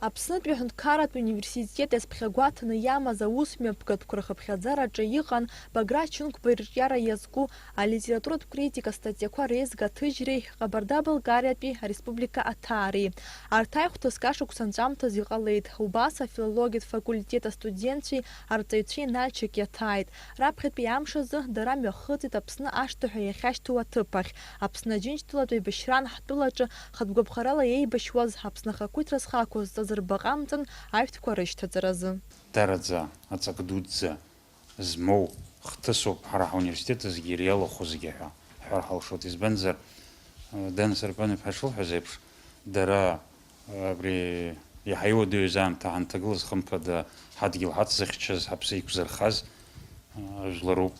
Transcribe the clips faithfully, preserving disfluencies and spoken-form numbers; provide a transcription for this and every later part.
Аԥснытәи аҳәынҭқарратә университет иазԥхьагәаҭаны иамаз аусмҩаԥгатәқәа рхыԥхьаӡараҿы иҟан Баграт Шьынқәба ирҿиара иазку алитературатә критика статиақәа реизга аҭыжьреи Ҟабарда-Балкариатәи ареспублика аҭаареи. Арҭ аихәҭыск ашықәс анҵәамҭаз иҟалеит. Убас афилологиатә факультет астудентцәеи арҵаҩцәеи Нальчик иаҭааит. Раԥхьатәи амш азы дара мҩахыҵит Аԥсны ашҭа ҳәа иахьашьҭоу аҭыԥ ахь. Аԥсны Аџьынџьтәылатә еибашьраан ҳтәылаҿы хатә гәаԥхарала еибашьуаз, Аԥсны ахақәиҭра зхақәызҵаз рбаҟа амҵан ашәҭқәа рышьҭаҵаразы. Дараӡа аҵак дуӡӡа змоу хҭысуп ҳара ҳуниверситет азгьы иара иалахәызгьы ҳәа ҳҳәар ҳалшоит, избанзар, Дана Сарпан-иԥҳа ишылҳәаз еиԥш, дара, абри иаҳа иуадаҩыз аамҭа ҳанҭагылаз, хымԥада, ҳадгьыл ҳацзыхьчаз, ҳаԥсы еиқәзырхаз, жәларуп.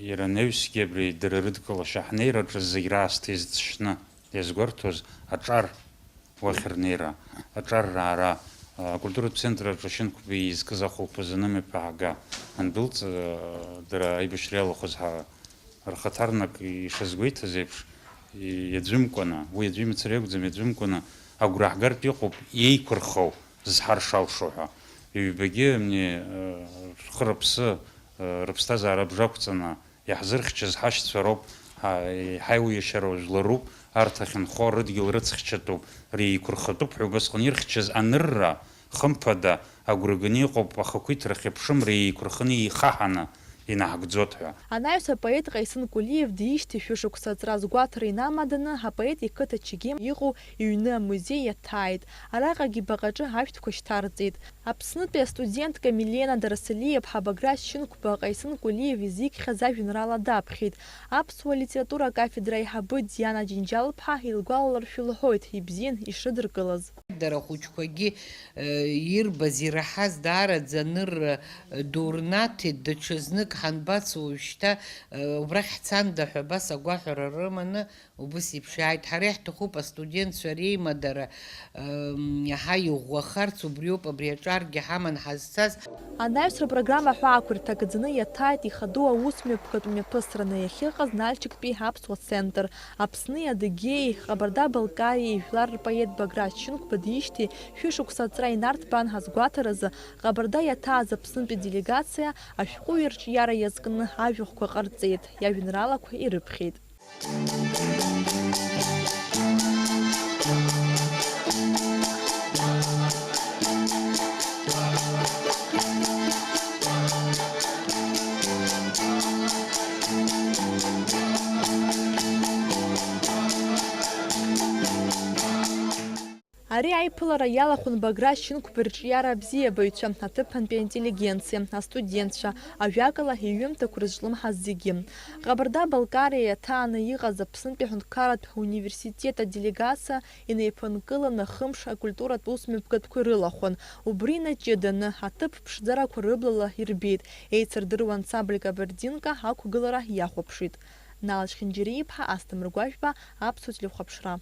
Иара анаҩсгьы абри дара рыдкылашьа ҳнеираҿы зегь раасҭа изыцшьны иазгәарҭоз аҿар уахь рнеира, аҿар раара, акультуратә центр аҿы Шьынқәба изкыз ахәылԥазы анымҩаԥаага андәылҵ, дара аибашьра иалахәыз ҳа-, рхаҭарнак ишазгәеиҭаз еиԥш, иаӡәымкәаны, уи аӡәы имацара иакәӡам, иаӡәымкәаны агәра ҳгартә иҟоуп еиқәырхоу зҳаршалшо ҳәа. Ҩбагьы, мни, рхы-рыԥсы, рыԥсҭазаара абжа ақәҵаны, иаҳзырхьчаз ҳашьцәа роуп, ҳа-, ҳаиуеишьара жәларуп, арҭ ахьынхо рыдгьыл рыцхьчатәуп, реиқәырхатәуп ҳәа убасҟан ирхьчаз анырра, хымԥада, агәра ганы иҟоуп ахақәиҭрахь иԥшым реиқәырханы еихаҳаны инаҳгӡоит ҳәа. Анаҩс апоет Ҟаисын Кәлиев диижьҭеи шәышықәса аҵра азгәаҭара инамаданы, апоет иқыҭа Чегем иҟоу иҩны амузеи иаҭааит. Араҟагьы баҟаҿы ашәҭқәа шьҭарҵеит. Аԥснытәи астудентка Милена Дарасалиаԥҳа Баграт Шьынқәба Ҟаисын Кәлиев изикхьаз ажәеинраала даԥхьеит. Аԥсуа литература акафедра аиҳабы Диана Џьынџьал-ԥҳа илгәалаларшәа илҳәоит ибзиан ишрыдыркылаз. Дара ахәыҷқәагьы, э, ирбаз, ираҳаз даараӡа анырра, э, ду рнаҭеит, даҽазнык ҳанбацо уажәшьҭа, э, убрахь ҳцанда ҳәа абас агәаҳәара рыманы, Убыс еиԥш иааит. Ҳара иаҳҭахуп астудентцәа реимадара, м, иаҳа иӷәӷәахарц, убриоуп абри аҿаргьы ҳаман ҳазцаз. Анаҩсра программа ҳәаақәа ирҭагӡаны иаҭааит ихадоу аусмҩаԥгатә мҩаԥысраны иахьыҟаз Нальчиктәи аԥсуа центр. Аԥсни Адыгеиеи Ҟабарда-Балкариеи жәлар рпоет Баграт Шьынқәба диижьҭеи шәышықәса аҵра инарҭбаан ҳазгәаҭаразы, Ҟабарда иаҭааз Аԥснытәи делегациа ашәҟәыҩҩы рҿиара иазкны ажәахәқәа ҟарҵеит, иажәеинраалақәа ирыԥхьеит. Ари аиԥылара иалахәын Баграт Шьынқәба рҿиара абзиабаҩцәа, аҭыԥантәи аинтеллигенциа, астудентцәа, ажәакала, иҩымҭақәа рызҿлымҳаз зегьы. Ҟабарда-Балкариа иаҭааны иҟаз Аԥснытәи аҳәынҭқарратә университет аделегациа инеиԥынкыланы хымш акультуратә усмҩаԥгатәқәа ирылахәын. Убри инаҷыданы, аҭыԥ ԥшӡарақәа рыблала ирбеит, еицырдыруа ансамбль Кабардинка ақәгылара иахәаԥшит. Нал Чхинџьариа-иԥҳа, Асҭамыр Гәажәба, Аԥсуа телехәаԥшра.